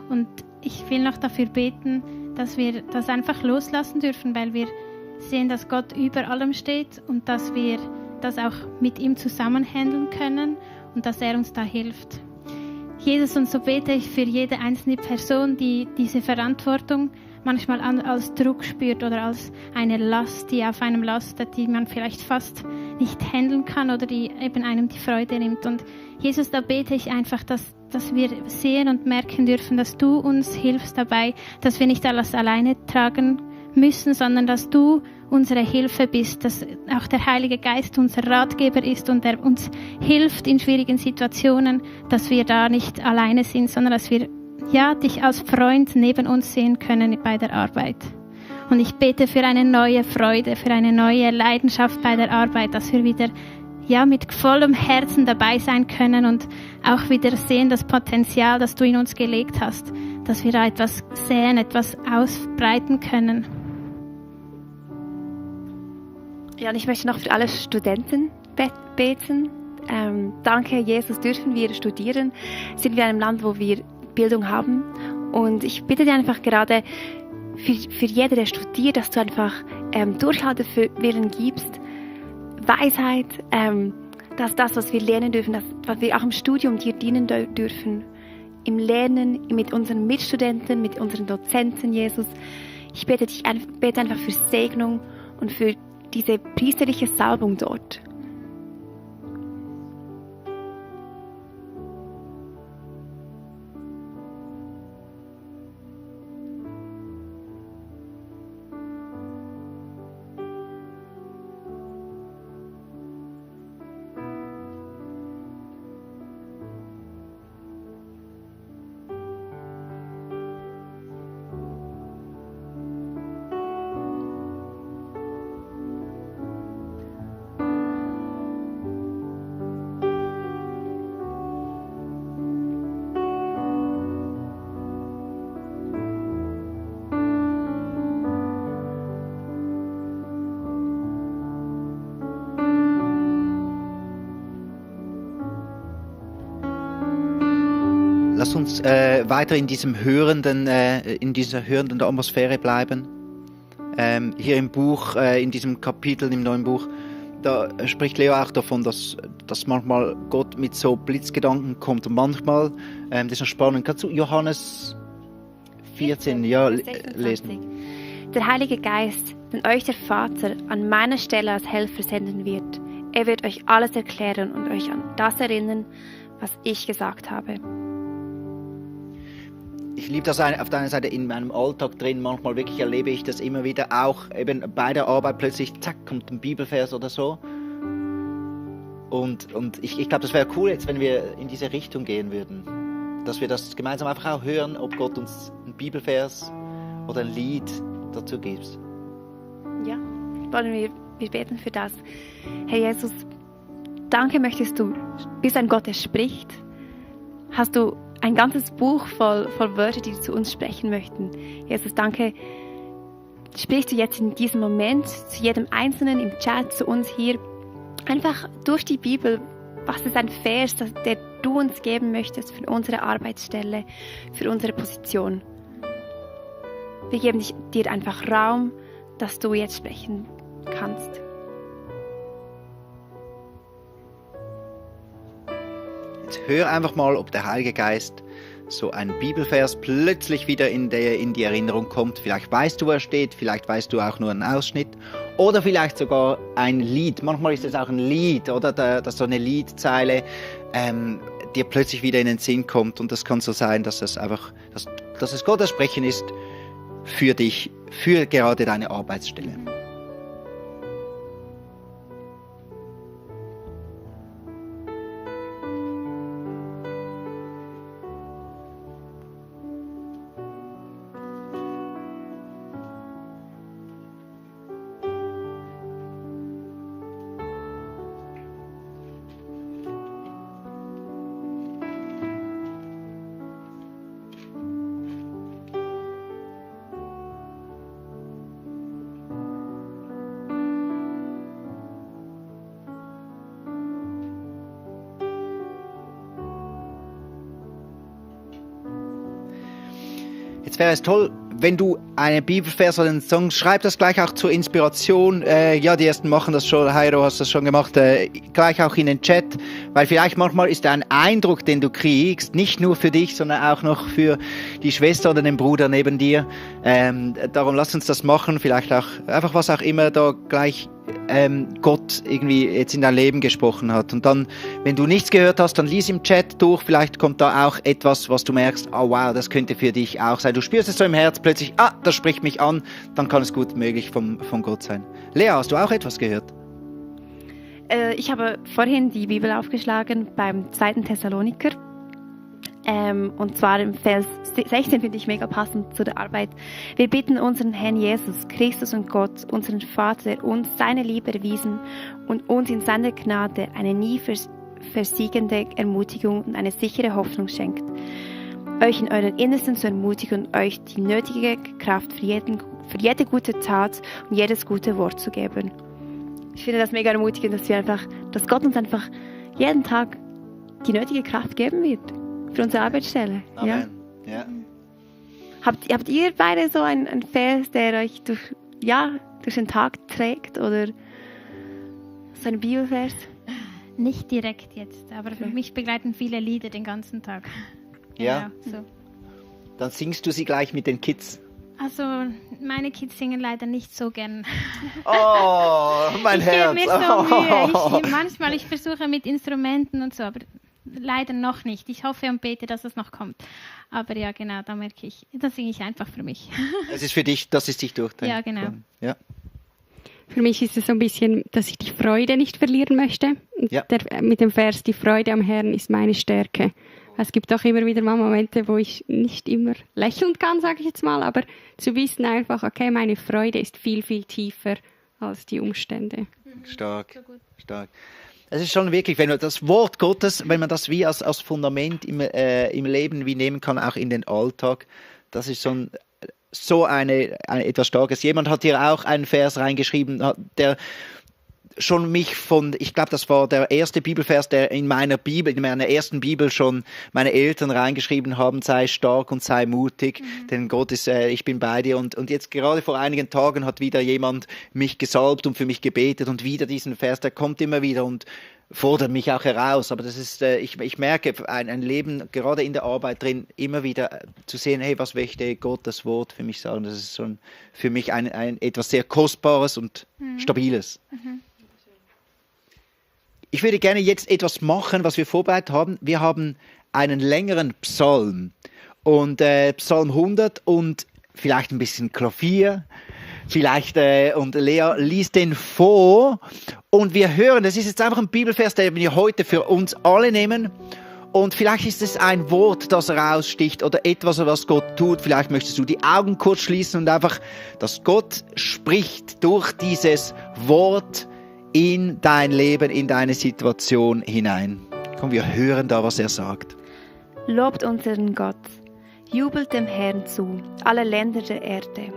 Und ich will noch dafür beten, dass wir das einfach loslassen dürfen, weil wir sehen, dass Gott über allem steht und dass wir das auch mit ihm zusammen handeln können und dass er uns da hilft. Jesus, und so bete ich für jede einzelne Person, die diese Verantwortung manchmal als Druck spürt oder als eine Last, die auf einem lastet, die man vielleicht fast nicht handeln kann oder die eben einem die Freude nimmt. Und Jesus, da bete ich einfach, dass dass wir sehen und merken dürfen, dass du uns hilfst dabei, dass wir nicht alles alleine tragen müssen, sondern dass du unsere Hilfe bist, dass auch der Heilige Geist unser Ratgeber ist und der uns hilft in schwierigen Situationen, dass wir da nicht alleine sind, sondern dass wir dich als Freund neben uns sehen können bei der Arbeit. Und ich bete für eine neue Freude, für eine neue Leidenschaft bei der Arbeit, dass wir wieder mit vollem Herzen dabei sein können und auch wieder sehen das Potenzial, das du in uns gelegt hast, dass wir da etwas sehen, etwas ausbreiten können. Ja, und ich möchte noch für alle Studenten beten. Danke, Jesus, dürfen wir studieren. Sind wir in einem Land, wo wir Bildung haben. Und ich bitte dir einfach gerade für jeden, der studiert, dass du einfach Durchhaltewillen gibst, Weisheit, dass das, was wir lernen dürfen, dass wir auch im Studium dir dienen dürfen, im Lernen, mit unseren Mitstudenten, mit unseren Dozenten, Jesus. Ich bete einfach für Segnung und für diese priesterliche Salbung dort. Lass uns weiter in dieser hörenden Atmosphäre bleiben. Hier im Buch, in diesem Kapitel im neuen Buch, da spricht Leo auch davon, dass manchmal Gott mit so Blitzgedanken kommt und manchmal, das ist noch spannend, kannst du Johannes 14 lesen? Der Heilige Geist, den euch der Vater an meiner Stelle als Helfer senden wird, er wird euch alles erklären und euch an das erinnern, was ich gesagt habe. Ich liebe das auf der einen Seite in meinem Alltag drin, manchmal wirklich erlebe ich das immer wieder, auch eben bei der Arbeit plötzlich, zack, kommt ein Bibelvers oder so. Und ich glaube, das wäre cool jetzt, wenn wir in diese Richtung gehen würden. Dass wir das gemeinsam einfach auch hören, ob Gott uns einen Bibelvers oder ein Lied dazu gibt. Ja, wollen wir beten für das. Herr Jesus, danke bist ein Gott, der spricht. Hast du ein ganzes Buch voll Wörter, die zu uns sprechen möchten. Jesus, danke. Sprichst du jetzt in diesem Moment zu jedem Einzelnen im Chat, zu uns hier, einfach durch die Bibel. Was ist ein Vers, der du uns geben möchtest für unsere Arbeitsstelle, für unsere Position? Wir geben dir einfach Raum, dass du jetzt sprechen kannst. Jetzt hör einfach mal, ob der Heilige Geist so ein Bibelvers plötzlich wieder in die Erinnerung kommt. Vielleicht weißt du, wo er steht, vielleicht weißt du auch nur einen Ausschnitt oder vielleicht sogar ein Lied. Manchmal ist es auch ein Lied, oder? Dass so eine Liedzeile dir plötzlich wieder in den Sinn kommt. Und das kann so sein, dass es Gottes Sprechen ist für dich, für gerade deine Arbeitsstelle. Jetzt wäre es toll, wenn du eine Bibelvers oder einen Song, schreib das gleich auch zur Inspiration. Die ersten machen das schon, Heiro hast das schon gemacht, gleich auch in den Chat, weil vielleicht manchmal ist ein Eindruck, den du kriegst, nicht nur für dich, sondern auch noch für die Schwester oder den Bruder neben dir. Darum lass uns das machen, vielleicht auch einfach was auch immer da gleich Gott irgendwie jetzt in dein Leben gesprochen hat. Und dann, wenn du nichts gehört hast, dann lies im Chat durch, vielleicht kommt da auch etwas, was du merkst, oh wow, das könnte für dich auch sein. Du spürst es so im Herz plötzlich, das spricht mich an, dann kann es gut möglich von Gott sein. Lea, hast du auch etwas gehört? Ich habe vorhin die Bibel aufgeschlagen beim 2. Thessaloniker. Und zwar im Vers 16 finde ich mega passend zu der Arbeit. Wir bitten unseren Herrn Jesus, Christus und Gott, unseren Vater, der uns seine Liebe erwiesen und uns in seiner Gnade eine nie versiegende Ermutigung und eine sichere Hoffnung schenkt, euch in euren Innersten zu ermutigen und euch die nötige Kraft für jede gute Tat und jedes gute Wort zu geben. Ich finde das mega ermutigend, dass Gott uns einfach jeden Tag die nötige Kraft geben wird für unsere Arbeitsstelle. Amen. Ja. Habt ihr beide so einen Vers, der euch durch den Tag trägt oder so ein Bibelvers? Nicht direkt jetzt, aber für mich begleiten viele Lieder den ganzen Tag. Ja. So. Dann singst du sie gleich mit den Kids. Also, meine Kids singen leider nicht so gern. Oh, mein Herz. Ich gebe mir so Mühe. Ich versuche mit Instrumenten und so, aber leider noch nicht. Ich hoffe und bete, dass es noch kommt. Aber ja, genau, da merke ich, da singe ich einfach für mich. Es ist für dich, dass es dich durchdringt. Ja, genau. Ja. Für mich ist es so ein bisschen, dass ich die Freude nicht verlieren möchte. Und Ja. mit dem Vers, die Freude am Herrn ist meine Stärke. Es gibt auch immer wieder mal Momente, wo ich nicht immer lächeln kann, sage ich jetzt mal, aber zu wissen einfach, okay, meine Freude ist viel, viel tiefer als die Umstände. Stark. Es ist schon wirklich, wenn man das Wort Gottes, wenn man das wie als Fundament im Leben wie nehmen kann, auch in den Alltag, das ist so etwas Starkes. Jemand hat hier auch einen Vers reingeschrieben, der schon mich ich glaube, das war der erste Bibelvers, der in meiner ersten Bibel schon meine Eltern reingeschrieben haben, sei stark und sei mutig, denn Gott ist, ich bin bei dir. Und jetzt gerade vor einigen Tagen hat wieder jemand mich gesalbt und für mich gebetet und wieder diesen Vers, der kommt immer wieder und fordert mich auch heraus. Aber das ist, ich merke, ein Leben, gerade in der Arbeit drin, immer wieder zu sehen, hey, was möchte Gott das Wort für mich sagen? Das ist schon für mich ein etwas sehr Kostbares und Stabiles. Ich würde gerne jetzt etwas machen, was wir vorbereitet haben. Wir haben einen längeren Psalm und Psalm 100 und vielleicht ein bisschen Klavier. Und Lea liest den vor und wir hören, das ist jetzt einfach ein Bibelvers, den wir heute für uns alle nehmen. Und vielleicht ist es ein Wort, das raussticht oder etwas, was Gott tut. Vielleicht möchtest du die Augen kurz schließen und einfach, dass Gott spricht durch dieses Wort in dein Leben, in deine Situation hinein. Komm, wir hören da, was er sagt. Lobt unseren Gott, jubelt dem Herrn zu, alle Länder der Erde.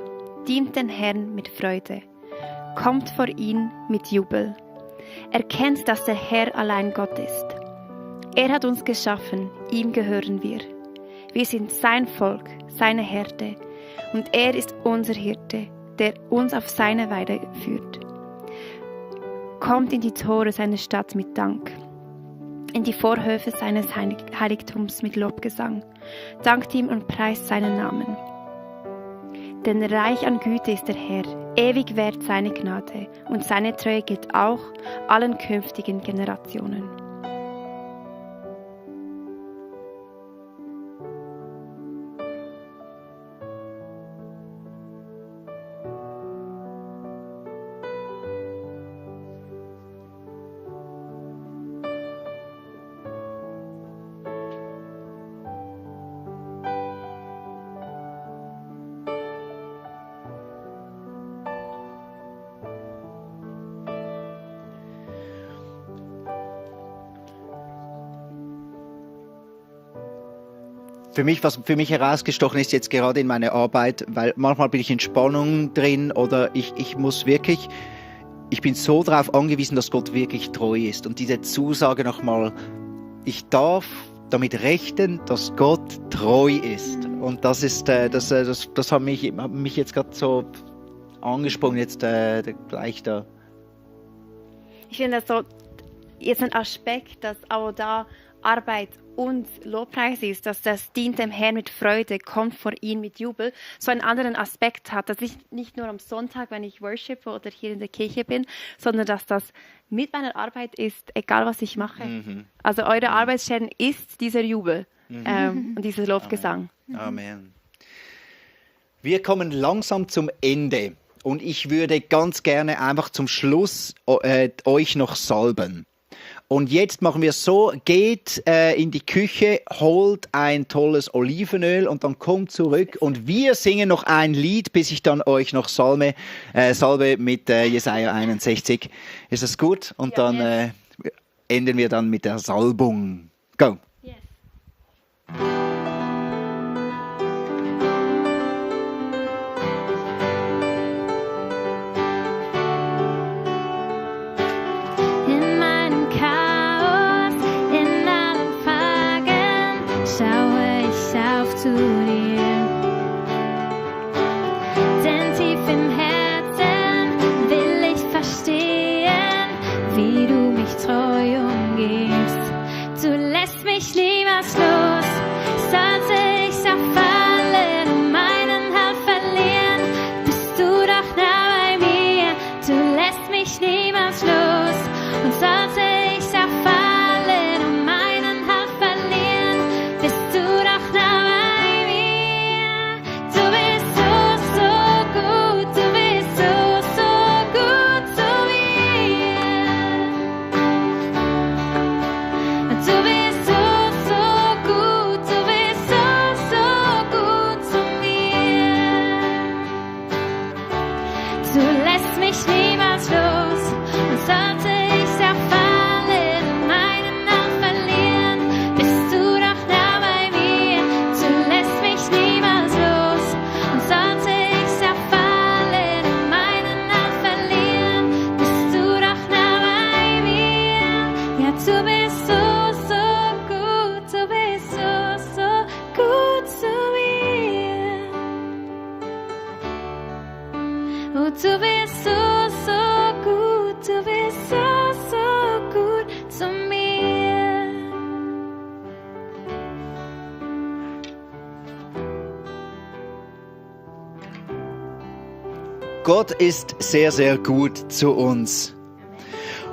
Dient den Herrn mit Freude. Kommt vor ihn mit Jubel. Erkennt, dass der Herr allein Gott ist. Er hat uns geschaffen, ihm gehören wir. Wir sind sein Volk, seine Herde. Und er ist unser Hirte, der uns auf seine Weide führt. Kommt in die Tore seiner Stadt mit Dank, in die Vorhöfe seines Heiligtums mit Lobgesang. Dankt ihm und preist seinen Namen. Denn reich an Güte ist der Herr, ewig währt seine Gnade und seine Treue gilt auch allen künftigen Generationen. Was für mich herausgestochen ist jetzt gerade in meiner Arbeit, weil manchmal bin ich in Spannung drin oder ich bin so darauf angewiesen, dass Gott wirklich treu ist. Und diese Zusage nochmal, ich darf damit rechnen, dass Gott treu ist. Und das ist, das hat mich jetzt gerade so angesprochen, jetzt gleich da. Ich finde das so jetzt ein Aspekt, dass auch da Arbeit und Lobpreis ist, dass das dient dem Herrn mit Freude, kommt vor ihn mit Jubel, so einen anderen Aspekt hat, dass ich nicht nur am Sonntag, wenn ich worshipe oder hier in der Kirche bin, sondern dass das mit meiner Arbeit ist, egal was ich mache. Also eure Arbeitsstellen ist dieser Jubel und dieser Lobgesang. Amen. Wir kommen langsam zum Ende und ich würde ganz gerne einfach zum Schluss euch noch salben. Und jetzt machen wir so, geht in die Küche, holt ein tolles Olivenöl und dann kommt zurück und wir singen noch ein Lied, bis ich dann euch noch salbe mit Jesaja 61. Ist das gut? Und dann enden wir dann mit der Salbung. Go! Yes. In meinem Chaos, in allen Fragen schaue ich auf zu dir. Denn tief im Herzen will ich verstehen, wie du mich treu umgibst. Du lässt mich niemals los, sollte ich auch fallen und meinen Halt verlieren, bist du doch nah bei mir. Du lässt mich niemals los. Und sollte ich auch fallen und meinen Halt verlieren, bist du doch nah bei mir. Du bist so, so gut, du bist so, so gut zu mir. Du bist so, so gut, du bist so, so gut zu mir. Du lässt mich niemals los. Und sollte ich auch fallen und meinen Halt verlieren, bist du doch nah bei mir. Du lässt mich niemals los. Und sollte ich auch fallen und meinen Halt verlieren, bist du doch nah bei mir. Ja, du bist so, so gut, du bist so, so gut zu mir. Oh, du bist so, so gut, du bist so, so gut zu mir. Gott ist sehr, sehr gut zu uns.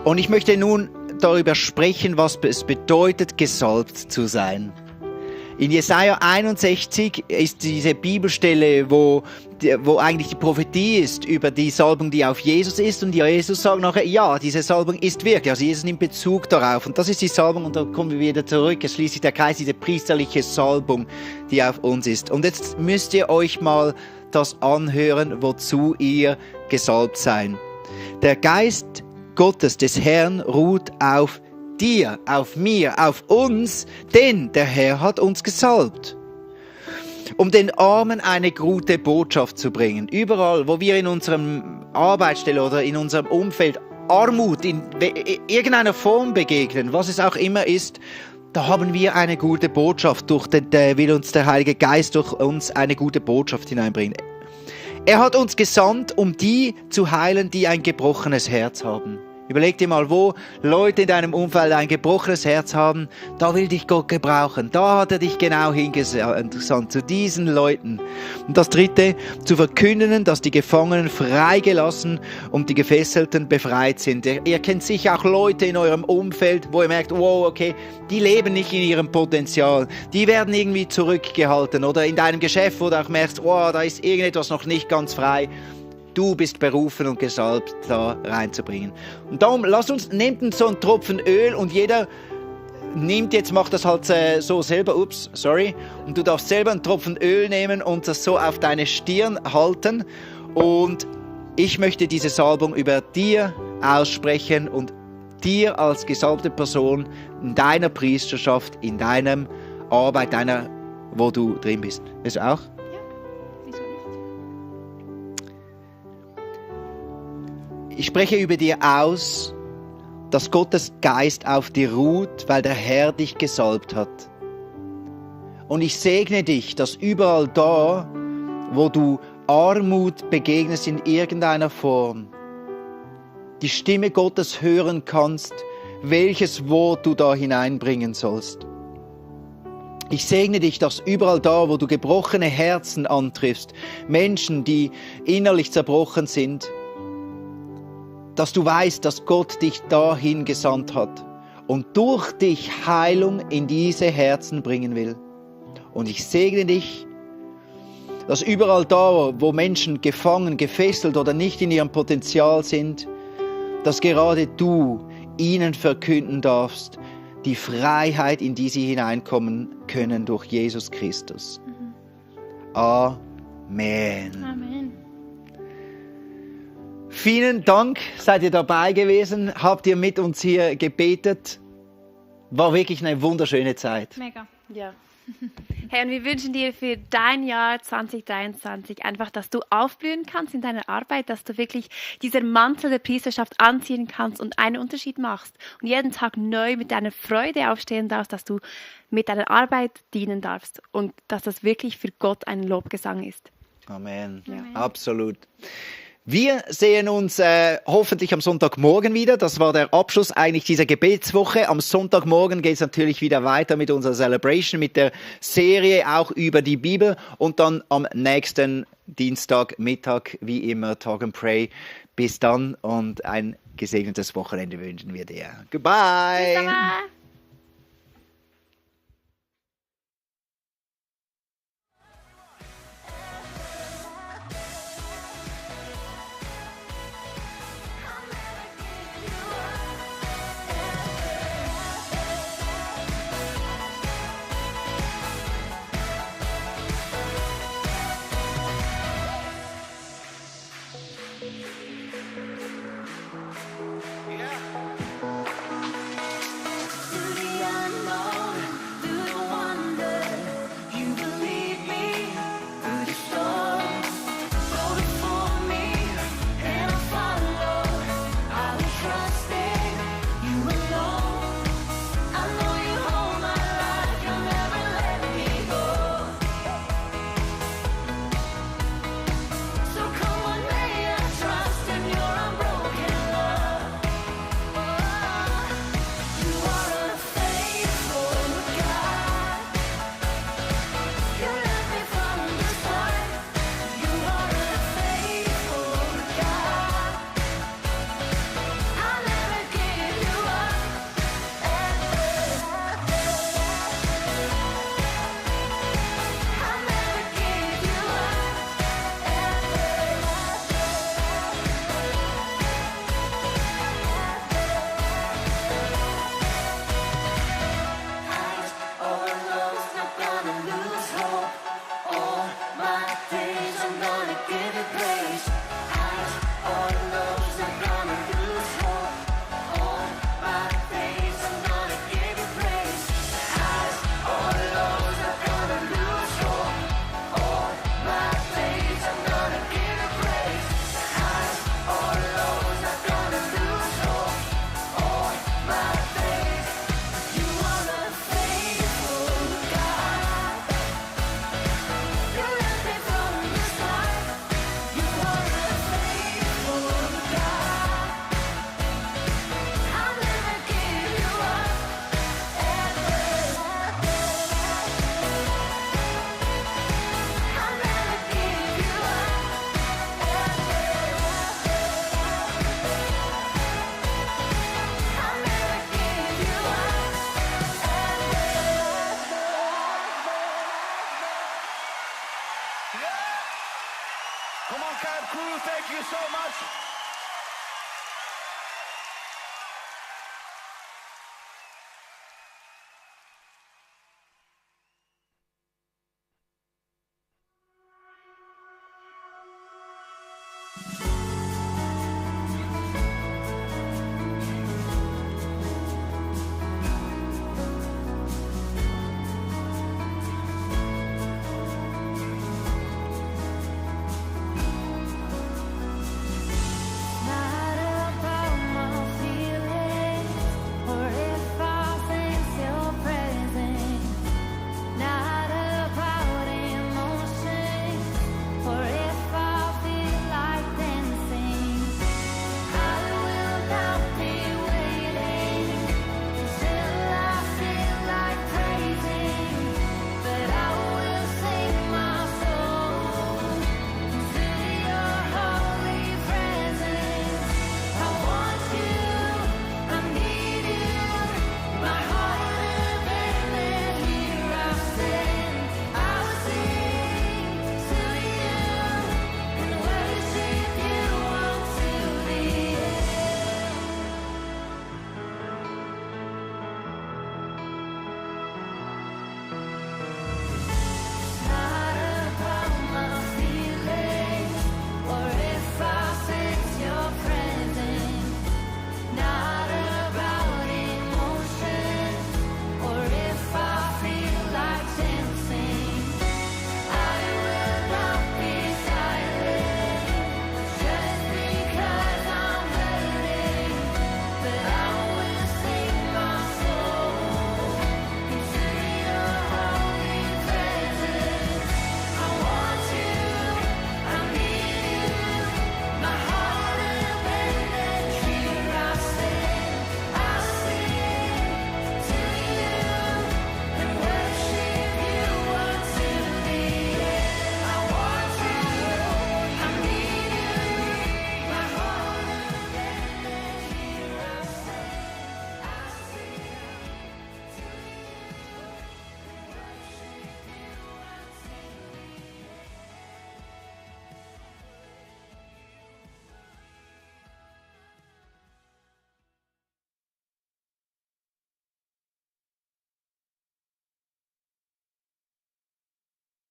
Und ich möchte nun darüber sprechen, was es bedeutet, gesalbt zu sein. In Jesaja 61 ist diese Bibelstelle, wo eigentlich die Prophetie ist über die Salbung, die auf Jesus ist. Und Jesus sagt nachher, ja, diese Salbung ist wirklich. Also Jesus nimmt Bezug darauf. Und das ist die Salbung, und da kommen wir wieder zurück. Es schließt sich der Kreis, diese priesterliche Salbung, die auf uns ist. Und jetzt müsst ihr euch mal das anhören, wozu ihr gesalbt seid. Der Geist Gottes, des Herrn, ruht auf dir, auf mir, auf uns, denn der Herr hat uns gesalbt, um den Armen eine gute Botschaft zu bringen. Überall, wo wir in unserem Arbeitsstelle oder in unserem Umfeld Armut in irgendeiner Form begegnen, was es auch immer ist, da haben wir eine gute Botschaft. Will uns der Heilige Geist durch uns eine gute Botschaft hineinbringen. Er hat uns gesandt, um die zu heilen, die ein gebrochenes Herz haben. Überleg dir mal, wo Leute in deinem Umfeld ein gebrochenes Herz haben, da will dich Gott gebrauchen. Da hat er dich genau hingesandt, zu diesen Leuten. Und das Dritte, zu verkünden, dass die Gefangenen freigelassen und die Gefesselten befreit sind. Ihr kennt sicher auch Leute in eurem Umfeld, wo ihr merkt, wow, okay, die leben nicht in ihrem Potenzial. Die werden irgendwie zurückgehalten. Oder in deinem Geschäft, wo du auch merkst, wow, da ist irgendetwas noch nicht ganz frei. Du bist berufen und gesalbt, da reinzubringen. Und darum, nehmt so einen Tropfen Öl und jeder macht das halt so selber, und du darfst selber einen Tropfen Öl nehmen und das so auf deine Stirn halten. Und ich möchte diese Salbung über dir aussprechen und dir als gesalbte Person in deiner Priesterschaft, in deinem Arbeit, wo du drin bist. Willst du auch? Ich spreche über dir aus, dass Gottes Geist auf dir ruht, weil der Herr dich gesalbt hat. Und ich segne dich, dass überall da, wo du Armut begegnest in irgendeiner Form, die Stimme Gottes hören kannst, welches Wort du da hineinbringen sollst. Ich segne dich, dass überall da, wo du gebrochene Herzen antriffst, Menschen, die innerlich zerbrochen sind, dass du weißt, dass Gott dich dahin gesandt hat und durch dich Heilung in diese Herzen bringen will. Und ich segne dich, dass überall da, wo Menschen gefangen, gefesselt oder nicht in ihrem Potenzial sind, dass gerade du ihnen verkünden darfst, die Freiheit, in die sie hineinkommen können durch Jesus Christus. Amen. Amen. Vielen Dank, seid ihr dabei gewesen, habt ihr mit uns hier gebetet. War wirklich eine wunderschöne Zeit. Mega. Ja. Hey, und wir wünschen dir für dein Jahr 2023 einfach, dass du aufblühen kannst in deiner Arbeit, dass du wirklich diesen Mantel der Priesterschaft anziehen kannst und einen Unterschied machst und jeden Tag neu mit deiner Freude aufstehen darfst, dass du mit deiner Arbeit dienen darfst und dass das wirklich für Gott ein Lobgesang ist. Amen. Ja. Absolut. Wir sehen uns hoffentlich am Sonntagmorgen wieder. Das war der Abschluss eigentlich dieser Gebetswoche. Am Sonntagmorgen geht es natürlich wieder weiter mit unserer Celebration, mit der Serie auch über die Bibel. Und dann am nächsten Dienstagmittag, wie immer, Talk and Pray. Bis dann und ein gesegnetes Wochenende wünschen wir dir. Goodbye. Bis dann.